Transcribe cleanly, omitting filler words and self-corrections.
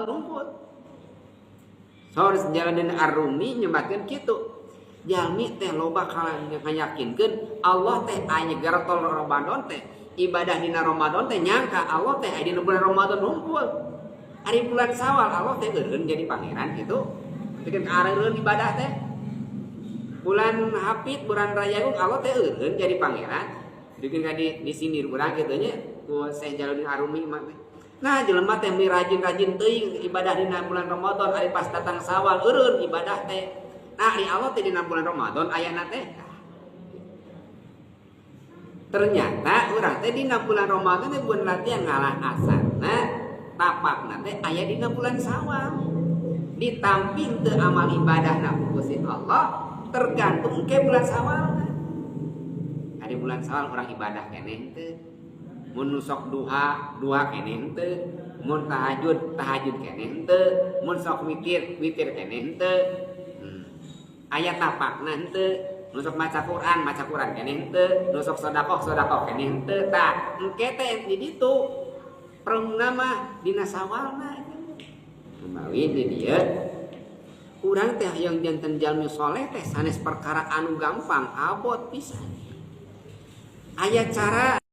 Ramadan unggul. Saur Jalaluddin Ar-Rumi nyebatkeun kitu. Jalmi teh loba ngayakinkeun Allah teh aya garetol Ramadan teh, ibadah dina Ramadan teh, nyangka Allah teh aya dina bulan Ramadan unggul. Ari bulan Sawal Allah teh eureun jadi pangeran gitu. Bikin kaareureun ibadah teh. Bulan Hapit, bulan Rayagung, Allah teh eureun jadi pangeran. Bikin ka di disindir urang kitu nya ku Syekh Jalaluddin Ar-Rumi mah teh. Nah, jelema teh mi rajin-rajin teuing ibadah dina bulan Ramadan, ari pas datang Sawal eureun ibadah teh. Nah, ari Allah teh dina bulan Ramadan ayana teh. Ternyata urang teh dina bulan Ramadan teh bulan latihan ngalah asana tapakna teh aya dina bulan Sawal. Ditamping teu amal ibadahna ku Gusti Allah tergantung ke bulan Sawal. Ari bulan Sawal urang ibadah keneh teu? Mun nu sok duha, duha keneh teu? Mun tahajud, tahajud keneh teu? Mun sok witir, witir keneh teu? Aya tapakna henteu? Nu sok maca Quran, maca Quran keneh henteu? Nu sok sedekah, sedekah keneh henteu? Tah, engke teh di ditu perengna mah dina Sawalna. Kumawi di dieu urang teh yang janten jalmi soleh teh sanes perkara anu gampang, abot pisan. Aya cara.